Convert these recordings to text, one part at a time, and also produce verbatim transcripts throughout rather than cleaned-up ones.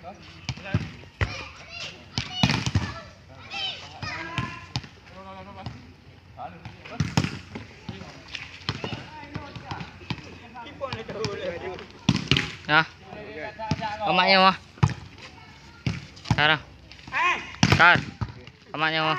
Nah. Amak nyoe. Sekarang. Kar. Amak nyoe.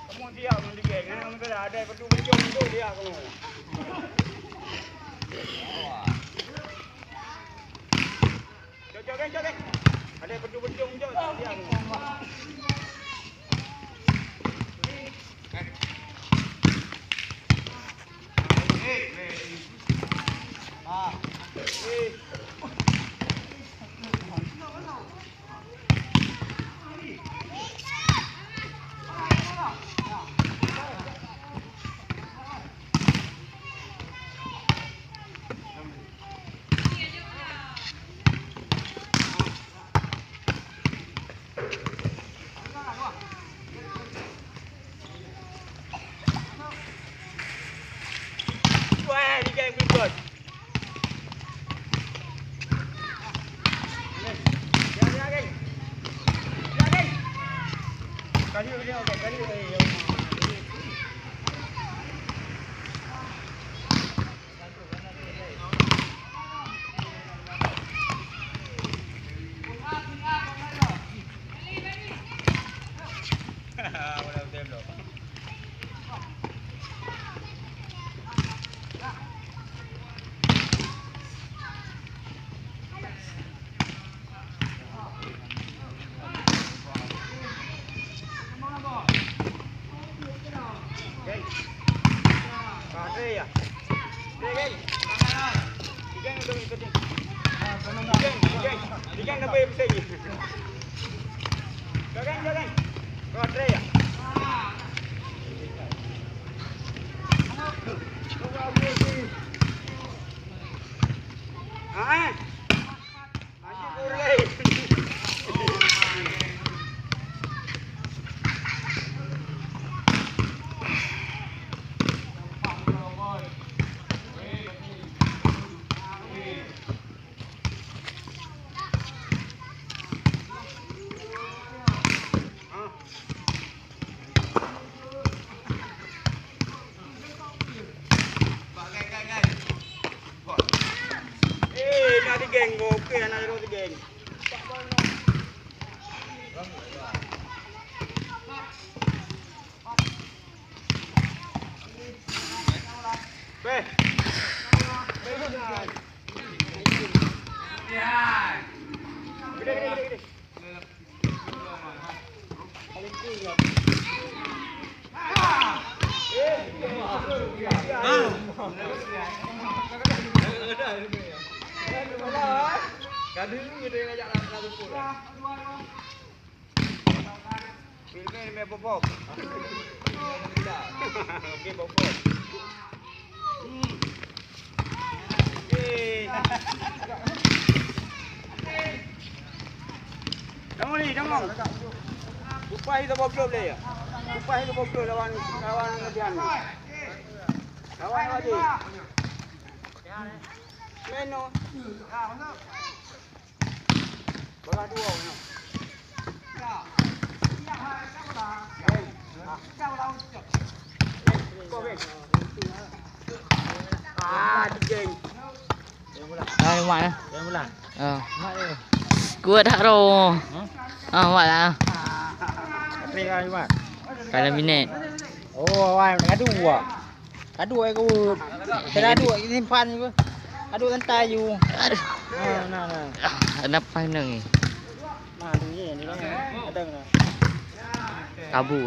Kamoe siap ngon digeng, ngon bela, ada padu beujong tu dia kamoe. Jom, jom, jom, jom. Ada padu beujong jom dia kamoe. Eh, na digeng, oke, na digeng. Beh. Gede, gede, gede, gede. Tengok ni, tengok. Upah itu boblok dia. Upah itu boblok lawan, lawan Dian. Lawan Wadi. Meno. Bola dua. Ah, tiga. Ah, Mat, eh. Ah. Kuat tak, Ro? Hah? Ah, Mat lah. Apa ya, Mat? Kalau minit. Oh, awai, gaduh, wah. Gaduh, eh, ku. Saya gaduh, simpan je. Gaduh santai je. Aduh. Nah, nah, nah. Ah, kenapa ni? Nah, tu je, ni lah. Ada kena. Kabu.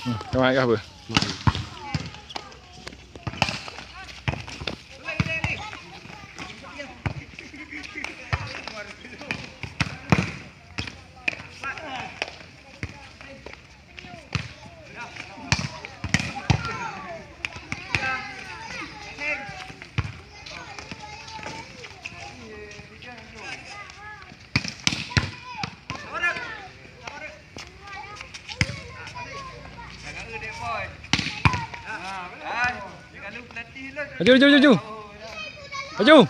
Hmm, kawan kah apa? Laju, laju, laju, laju. Laju.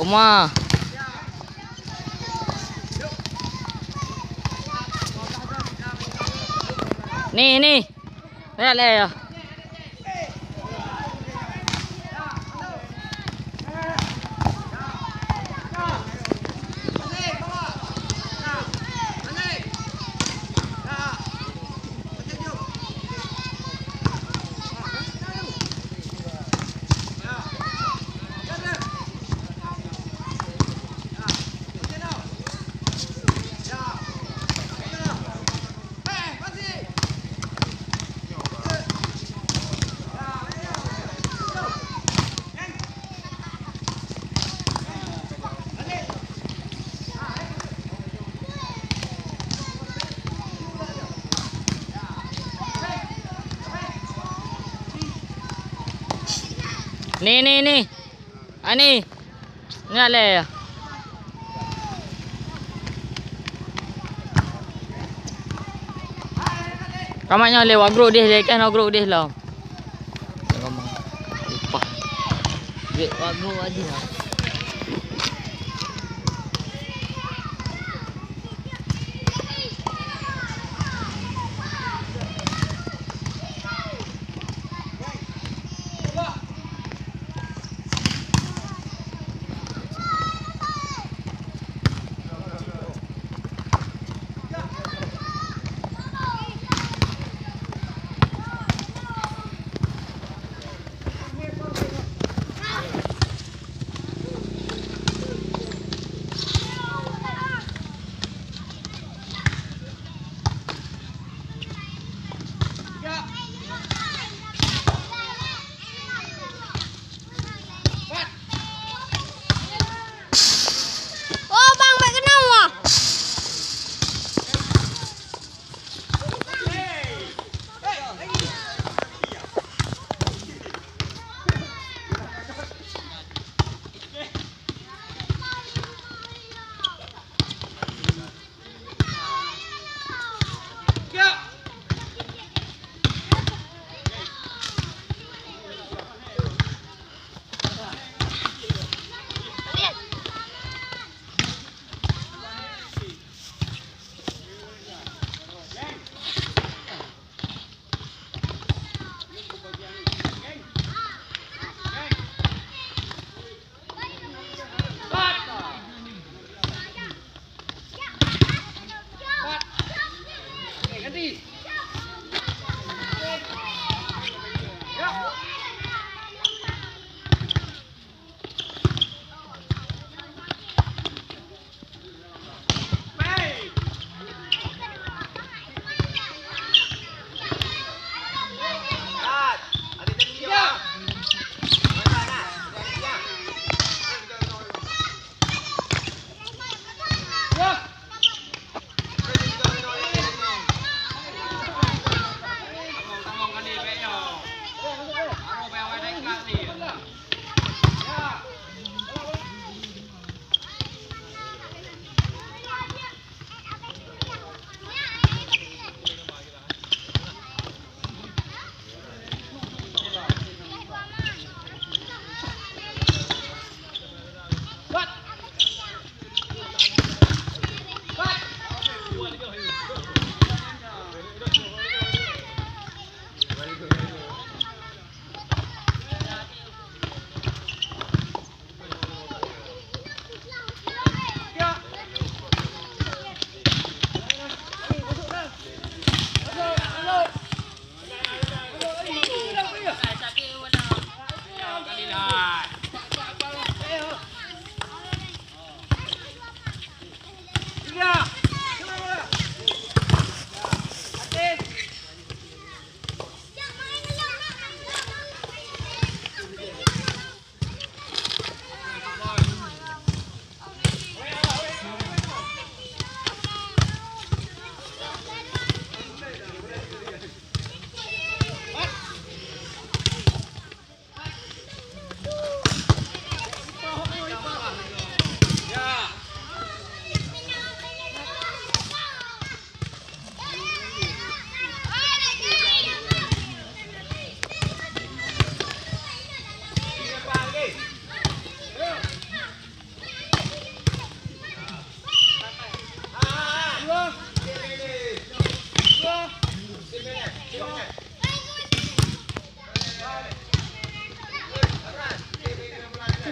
Oma. Ni, ni. Lihat, lihat, ya. Ni, ni, ni. Ani. Ni alèh. Kamat nyoe lé wak grup deh, lé kan wak grup deh lom. Upah. Dek wak grup aja. Oh, bang, bèk keunong, wah.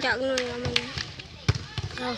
Jak keunoe ya, Mang. Oh.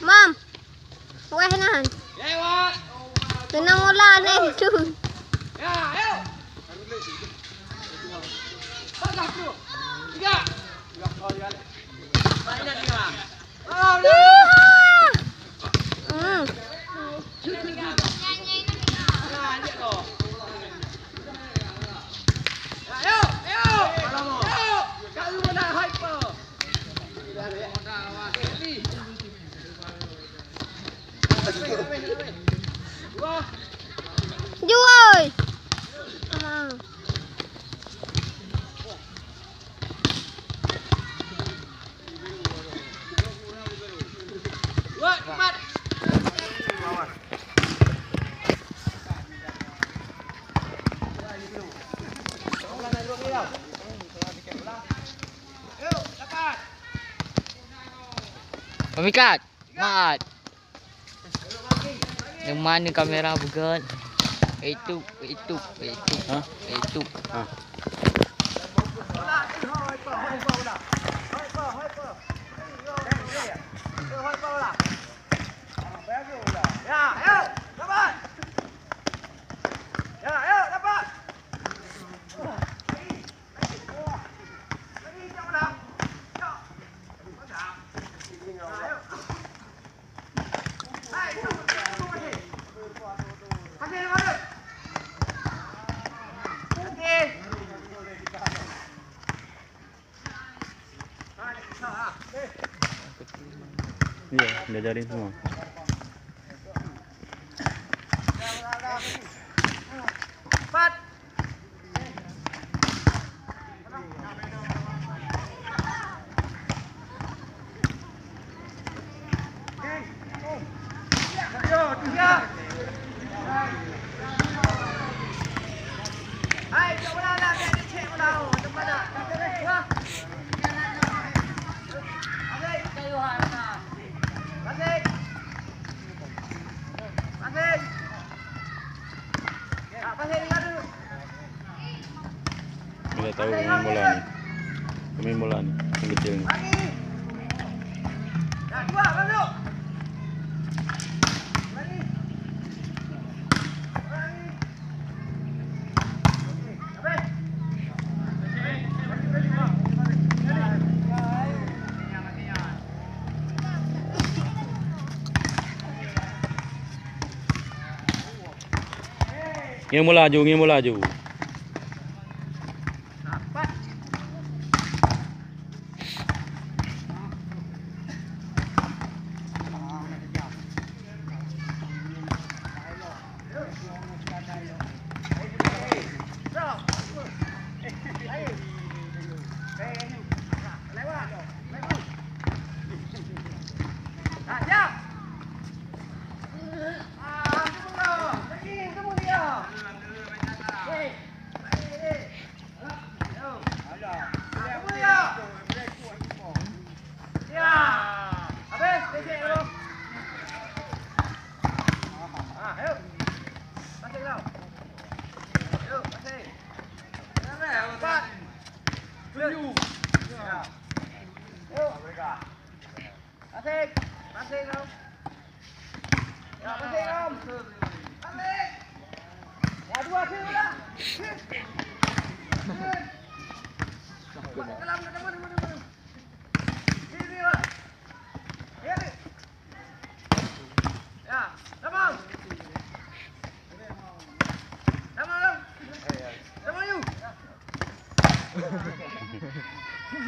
Mam. Weh nan. Kena mula neh tu. Yuha. Hmm. Juai. Pemikat. Mat. Di mana kamera bukan? Itu, itu, itu. Hah? Itu. Hah? Iya, diajarin semua. Bila tahu pemain bola ni. Pemain bola ni, yang kecil ni. Ngieng bola laju, ngieng bola laju.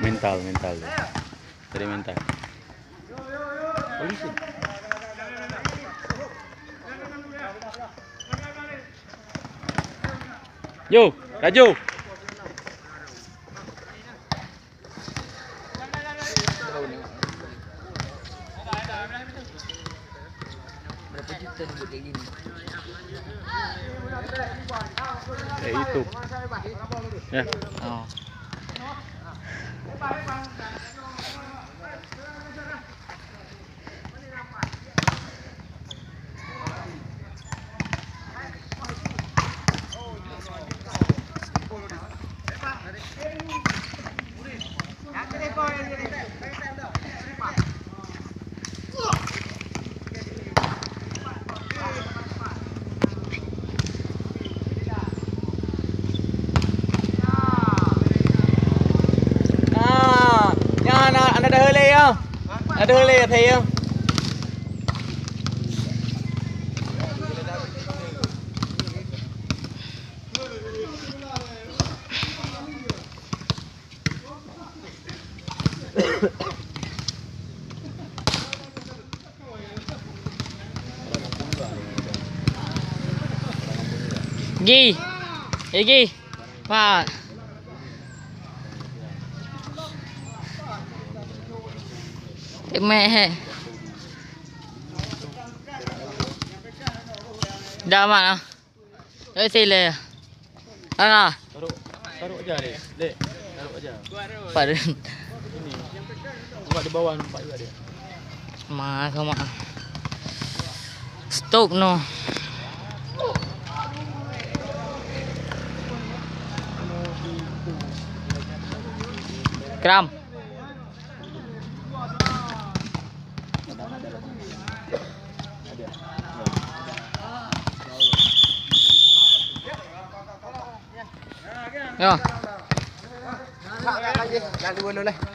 Mental, mental. Dari mental. Polisi. Yo, laju. Berapa juta ni buat kayak gini? Eh, itu. Ya. Oh. Aduh, lé, aphé, ya. Gi. Eh, Gi. Pak. Meh. Dah mat ah. Eh, sila. Ah. Taruh, taruh aja, Dek. Dek, taruh aja. Pada. Ini. Buat di bawah nampak juga dia. Ma, sama. Stok no. Kram. Yo. Nak, nak, nak, nak. Nak dua nol, eh.